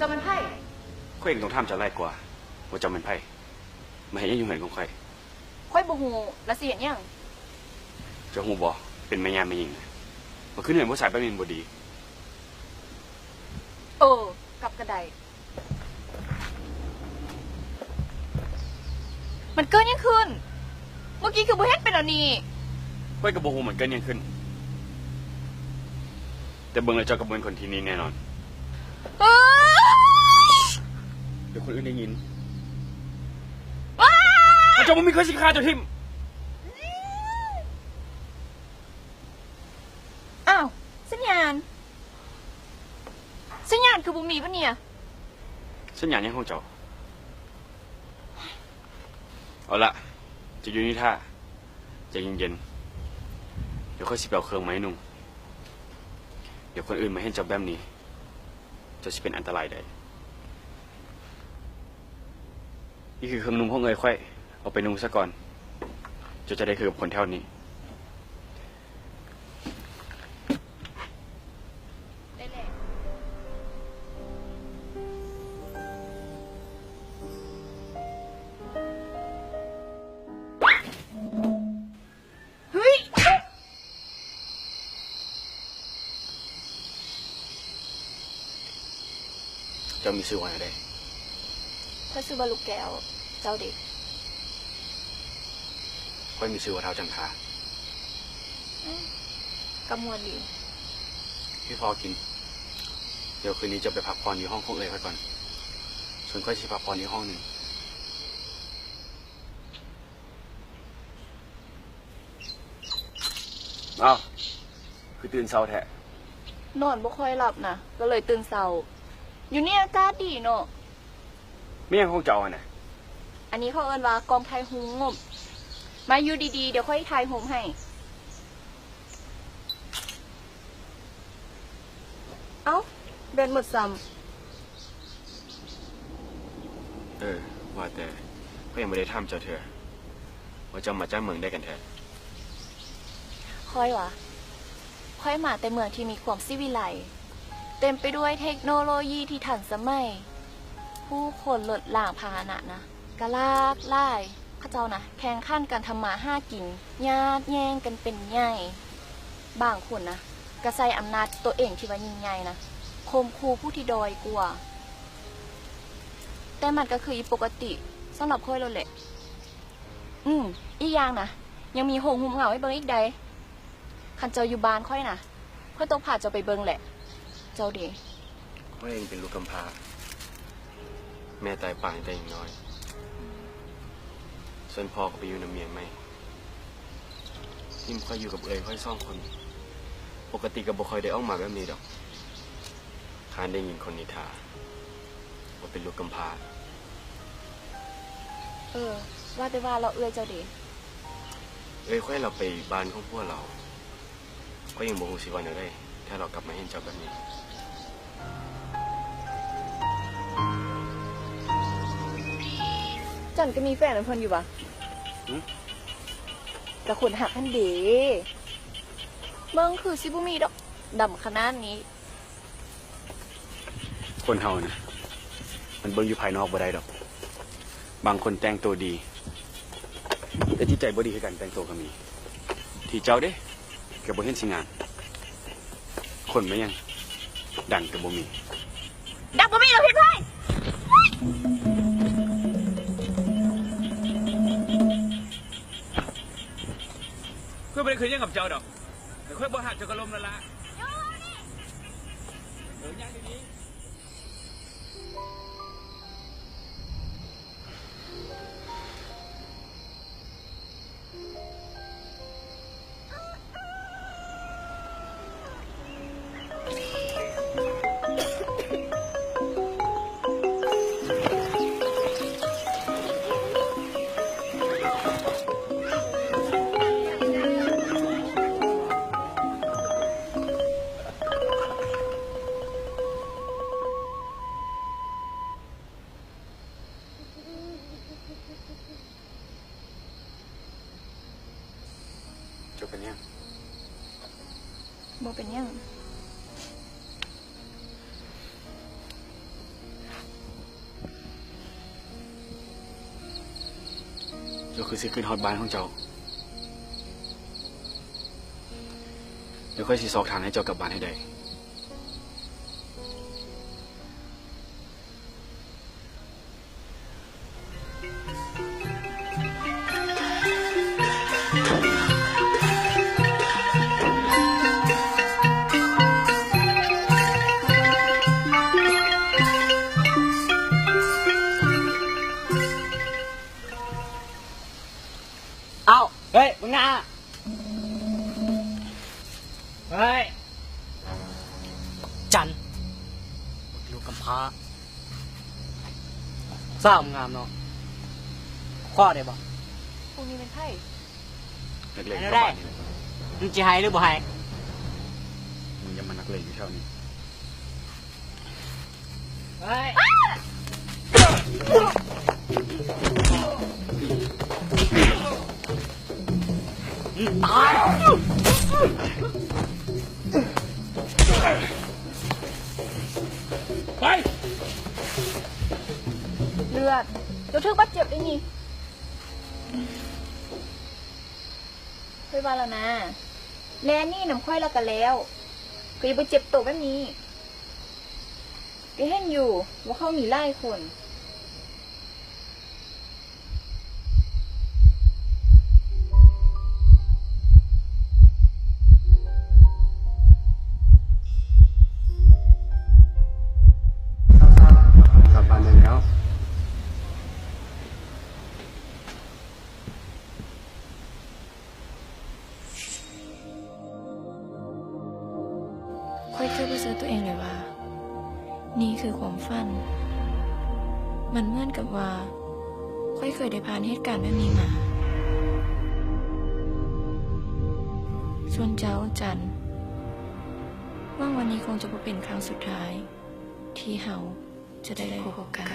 ເຈົ້າແມ່ນໃຜ? ຂ້ອຍເອງຕ້ອງຖາມເຈົ້າຫຼາຍກວ່າ ວ່າເຈົ້າແມ່ນໃຜ? ມາເຮັດຫຍັງຢູ່ເຮືອນຂອງຂ້ອຍ? ຂ້ອຍບໍ່ຮູ້ ລະຊິເຮັດຫຍັງ? ເຈົ້າຮູ້ບໍ່? ເປັນແມ່ຍາມແມ່ຍິງນະ ມາຂຶ້ນເຮືອນຜູ້ຊາຍແບບນີ້ມັນບໍ່ດີ. ເອີ ກັບກະໄດ້. ມັນເກີດຫຍັງຂຶ້ນ? ເມື່ອກີ້ຄືບໍ່ເຫັນເປັນແນວນີ້. ຂ້ອຍກໍບໍ່ຮູ້ມັນເກີດຫຍັງຂຶ້ນ ແຕ່ເບິ່ງແລ້ວເຈົ້າກໍບໍ່ແມ່ນຄົນທີ່ນີ້ແນ່ນອນ. ເອີ ດຽວຄົນອື່ນໄດ້ຍິນ. ອ້າ ຖ້າເຈົ້າບໍ່ມີ ຂ້ອຍຊິຂ້າເຈົ້າຖິ້ມ. ອ້າວ ສັນຍານ ສັນຍານຄືບໍ່ມີບາດນີ້? ສັນຍານຫຍັງຂອງເຈົ້າ? ເອົາລະ ເຈົ້າຢູ່ນີ້ຖ້າ ໃຈເຢັນໆ ດຽວຂ້ອຍຊິໄປເອົາເຄື່ອງມາໃຫ້ນຸ່ງ. ດຽວຄົນອື່ນມາເຫັນເຈົ້າແບບນີ້ ເຈົ້າຊິເປັນອັນຕະລາຍໄດ້. ນີ້ຄືເຄື່ອງນຸ່ງຂອງເອື້ອຍຂ້ອຍ ເອົາໄປນຸ່ງຊະກ່ອນ ເຈົ້າຈະໄດ້ຄືກັບຄົນແຖວນີ້. ເຈົ້າມີຊື່ວ່າແນວໃດ? ຂ້ອຍຊື່ວ່າລູກແກ້ວ. ເຈົ້າເດ? ຂ້ອຍມີຊື່ວ່າທ້າວຈັນທາ. ອືມ ກໍມ່ວນດີ. ພີ່ພໍກິນ. ດຽວຄືນນີ້ເຈົ້າໄປພັກຜ່ອນຢູ່ຫ້ອງຂອງເອື້ອຍຂ້ອຍກ່ອນ ສ່ວນຂ້ອຍຊິພັກຜ່ອນອີກຫ້ອງໜຶ່ງ. ອ້າວ ຄືຕື່ນເຊົ້າແທ້? ນອນບໍ່ຄ່ອຍຫຼັບນະ ກໍເລີຍຕື່ນເຊົ້າ. ຢູ່ນີ້ອາກາດດີເນາະ. ແມ່ນຫຍັງຂອງເຈົ້າຫັ້ນນະ? ອັນນີ້ເຂົາເອີ້ນວ່າກ້ອງຖ່າຍຮູບ. ມາຢູ່ດີໆ ດຽວຂ້ອຍຖ່າຍຮູບໃຫ້. ເອົ້າ ແບດໝົດຊ້ຳ. ເອີ ວ່າແຕ່ ຂ້ອຍຍັງບໍ່ໄດ້ຖາມເຈົ້າເທື່ອ ວ່າເຈົ້າມາຈາກເມືອງໃດກັນແທ້? ຂ້ອຍຫວາ? ຂ້ອຍມາແຕ່ເມືອງທີ່ມີຄວາມສີວິໄລ ເຕັມໄປດ້ວຍເທັກໂນໂລຢີທີ່ທັນສະໄໝ. ຜູ້ຄົນລົດລາງພາຫະນະນະ ກະຫຼາກຫຼາຍ. ເຂົາເຈົ້ານະ ແຂ່ງຂັນກັນທຳມາຫາກິນ, ຍາດແຍ່ງກັນເປັນໃຫຍ່. ບາງຄົນນະ ກະໃຊ້ອຳນາດໂຕເອງທີ່ວ່າຍິ່ງໃຫຍ່ນະ ຂົ່ມຂູ່ຜູ້ທີ່ດ້ອຍກວ່າ. ແຕ່ມັນກະຄືອີ່ປົກກະຕິສຳລັບຂ້ອຍໂລດແຫຼະ. ອືມ ອີກຢ່າງນະ ຍັງມີໂຮງຮຸ້ມເງົາໃຫ້ເບິ່ງອີກໃດ໋. ຄັນເຈົ້າຢູ່ບ້ານຂ້ອຍນະ ຂ້ອຍຕ້ອງພາເຈົ້າໄປເບິ່ງແຫຼະ. ເຈົ້າເດ? ຂ້ອຍເອງເປັນລູກກຳພ້າ ແມ່ຕາຍປາຕັ້ງແຕ່ຍັງນ້ອຍ. ສ່ວນພໍ່ກໍໄປຢູ່ນຳເມຍໃໝ່ ຖິ້ມຂ້ອຍຢູ່ກັບເອື້ອຍຂ້ອຍສອງຄົນ. ປົກກະຕິກໍບໍ່ຄ່ອຍໄດ້ອອກມາແບບນີ້ດອກ. ຂ້າໄດ້ຍິນຄົນນິນທາວ່າເປັນລູກກຳພ້າ. ເອີ ວ່າແຕ່ວ່າແລ້ວເອື້ອຍເຈົ້າເດ? ເອື້ອຍຂ້ອຍລາວໄປບ້ານຂອງຜົວລາວ. ຂ້ອຍຍັງບໍ່ຮູ້ຊິເວົ້າແນວໃດ ຖ້າລາວກັບມາເຫັນເຈົ້າແບບນີ້. ຈັນກໍມີແຟນນຳເພິ່ນຢູ່ຫວາ? ຫຶ? ກະຄົນຮັກຫັ້ນເດ ເບິ່ງຄືຊິບໍ່ມີດອກ ດຳຂະໜາດນີ້. ຄົນເຮົານະ ມັນເບິ່ງຢູ່ພາຍນອກບໍ່ໄດ້ດອກ. ບາງຄົນແຕ່ງໂຕດີ ແຕ່ຈິດໃຈບໍ່ດີຄືກັນແຕ່ງໂຕກໍມີ. ທີ່ເຈົ້າເດ ກໍບໍ່ເຫັນຊິງາມ. ຄົນແມ່ນຫຍັງ ດັງກໍບໍ່ມີ. ດັງບໍ່ມີດອກ ເຮັດໄປ. ຂ້ອຍບໍ່ໄດ້ຄືຫຍັງກັບເຈົ້າດອກ. ຂ້ອຍບໍ່ຮັກເຈົ້າກໍລົມແລ້ວລະ. ເອີ ຍ່າງດີໆ. ເຈົ້າເປັນຫຍັງ? ບໍ່ເປັນຫຍັງ. ຂ້ອຍຄືຊິຄືນຮອດບ້ານຂອງເຈົ້າ ແລະ ຂ້ອຍຊິຊອກທາງໃຫ້ເຈົ້າກັບບ້ານໃຫ້ໄດ້. ເອົ້າ ເຮີ້ຍ ເບິ່ງໜ້າ ເຮີ້ຍ ຈັນ ລູກກຳພ້າ ສາວງາມເນາະ ຂໍໄດ້ບໍ່? ພວກນີ້ແມ່ນໃຜ? ນັກເລງແຖວບ້ານນີ້ແຫຼະ. ມຶງຊິໃຫ້ຫຼືບໍ່ໃຫ້? ມຶງຢ່າມານັກເລງຢູ່ແຖວນີ້. ໄປ! ເລືອດ ເຈົ້າຖືກບາດເຈັບໄດ້ນີ້. ຂ້ອຍວ່າແລ້ວນະ ແລ່ນໜີນຳຂ້ອຍແລ້ວກະແລ້ວ ກະຢ່າໄປເຈັບໂຕແບບນີ້. ກະເຫັນຢູ່ວ່າເຂົາມີຫຼາຍຄົນ. ຂ້ອຍເຄີຍບໍ່ເຊື່ອຕົວເອງເລີຍວ່າ ນີ້ຄືຄວາມຝັນ. ມັນເໝືອນກັບວ່າ ຂ້ອຍເຄີຍໄດ້ຜ່ານເຫດການແບບນີ້ມາ. ສ່ວນເຈົ້າ ຈັນ, ຫວັງວ່ານີ້ຄົງຈະບໍ່ເປັນຄັ້ງສຸດທ້າຍທີ່ເຮົາຈະໄດ້ພົບກັນ.